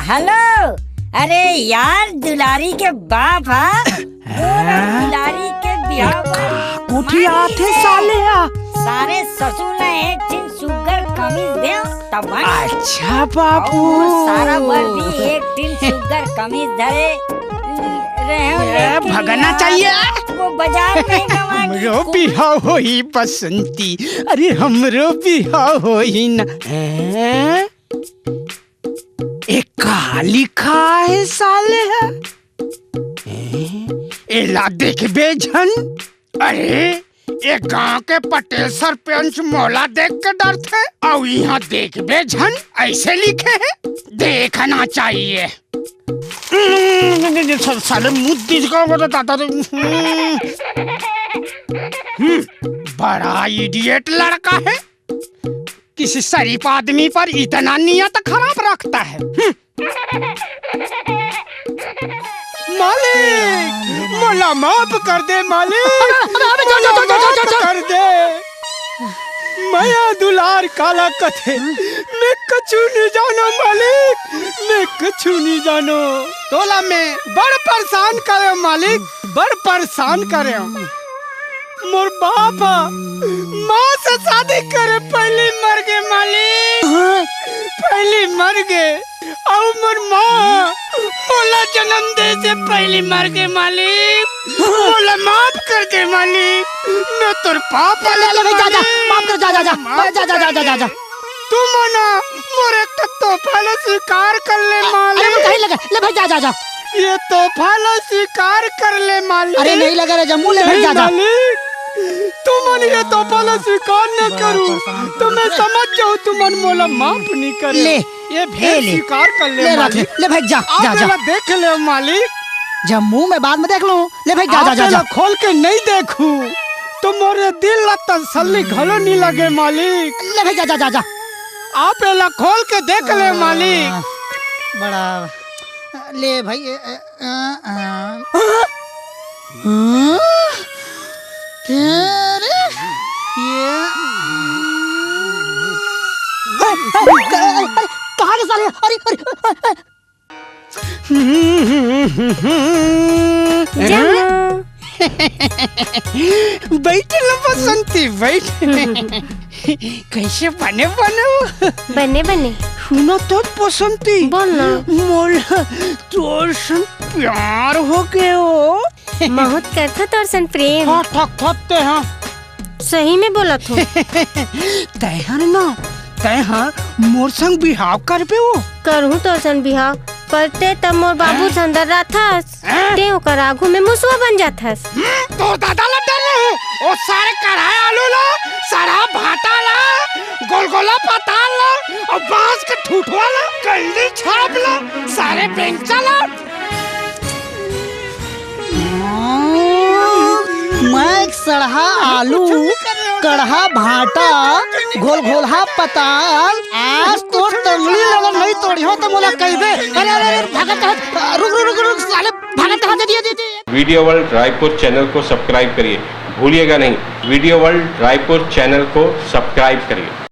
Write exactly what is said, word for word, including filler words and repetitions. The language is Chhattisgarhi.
हेलो, अरे यार, दुलारी के बाप हा, वो ना हाँ? दुलारी के बिहाव बर कोठी मांगी आथे हे। साले हा। सारे ससुर ने एक ठिन सुग्घर कमीज दे, तब बन। अच्छा बाबू। अउ सारा बर भी एक ठिन सुग्घर कमीज धरे रहे हो, ये लेकिन भगना यार, चाहिए। वो बाजार नहीं गवा हमरो बिहाव होही बसंती, अरे हमरो बिहाव होही ना। हैं? ए का लिखा हे साले ह? ए, एला देखबे झन। अरे, ए गांव के पटेल सरपंच मोला देख के डरथे, अउ इहां देखबे झन अइसे लिखे हे, देखना चाहिए। हम्म, साले मुंह तीज का बोला दादा रे। हम्म। हम्म, बड़ा idiot लड़का हे। किसी शरीफ आदमी पर इतना नियत खराब रखता है। हम्म। मालिक, मोला माफ कर दे मालिक, अबे, अबे, अबे, जा, जा, मोला जा, जा, जा, माफ जा। कर दे। मया दुलार काला कथे, मैं कछु नहीं जानो मालिक, मैं कछु नहीं जानो। तोला मैं बड़ परेशान करे मालिक, बड़ परेशान करे। मोर बाप ह माँ से शादी करे पहिली मर गे मालिक, हाँ? पहिली मर गे। अउ मोर माँ मोला जन्म दे से पहिली मर गे मालिक, हाँ? मोला माफ कर दे मालिक, मैं तोर पाप ले, ले, ले, ले, जा, जा, मालिक, माफ कर, जा, जा, जा, माफ जा, जा, जा, कर जा, जा, दे। जा। तू मना मोर एक ठो तोहफा ला स्वीकार कर ले अरे, मालिक। अरे, कहीं लगे, ले भाई, जा, जा, जा। ये तोहफा ला स्वीकार कर ले मालिक। अरे, नहीं लगे रे जम्मू, ले भाई, नहीं जा, जा। मालिक, तुमन ये तोहफा ला स्वीकार न करू, तो मैं समझ जाऊँ तुमन मोला माफ नहीं करे। ले, ये भेंट ए ले। स्वीकार कर ले ले रख ले, मालिक। ले भाई, जा, आप जा, जा। एला देख ले मालिक। जम्मू मैं बाद में देख लूँ। ले भाई, जा, जा, आप जा, जा। एला खोल के नहीं देखू, तो मोरे दिल ला तसल्ली घलो नहीं लगे मालिक। ले भाई, जा, जा, जा, जा। आप एला खोल के देख ले मालिक। बड़ा, ले भाई, ए, ए, आ, आ। हाँ? तेरे, ये, अरे, अरे, अरे, कहाँ के साले? अरे, अरे, अरे, अरे। जम्मू। बैठ ना बसंती, बैठ। कैसे बने बने हो? बने बने। सुनो तो बसंती। बोल ना। मोला तोर संग प्यार हो गए हो। बहुत करथो तोर संग प्रेम। हाँ, ठक ठक ते हाँ। सही में बोलत हो। तैं हर ना, तैं हर मोर संग बिहाव करबे हो। करहूँ तोर संग बिहाव, पर ते तब मोर बाबू हाँ? संदर रथस। हाँ? ते ओकर आगू में मुसवा बन जाथस। हम्म, तोर दादा ला डर रहे हो। ओ सारे कढ़ाई आलू ला, सड़ा भाटा ला, गोलगोला पताल ला, अउ बांस के ठुठवा ला, कल्ली छाप ला, सारे बेंचा ला। मैं सड़हा आलू, कड़हा भाटा, घोलघोलहा पताल, आज तोर टंगड़ी लगन नहीं तोड़ियो तो मोला कहिबे। अरे, अरे, अरे, भागत कहाँ? रुक, रुक, रुक, रुक, साले, भागत कहाँ? दे दिए, दे दिए। वीडियो वर्ल्ड रायपुर चैनल को सब्सक्राइब करिए, भूलिएगा नहीं, वीडियो वर्ल्ड रायपुर चैनल को सब्सक्राइब करिए।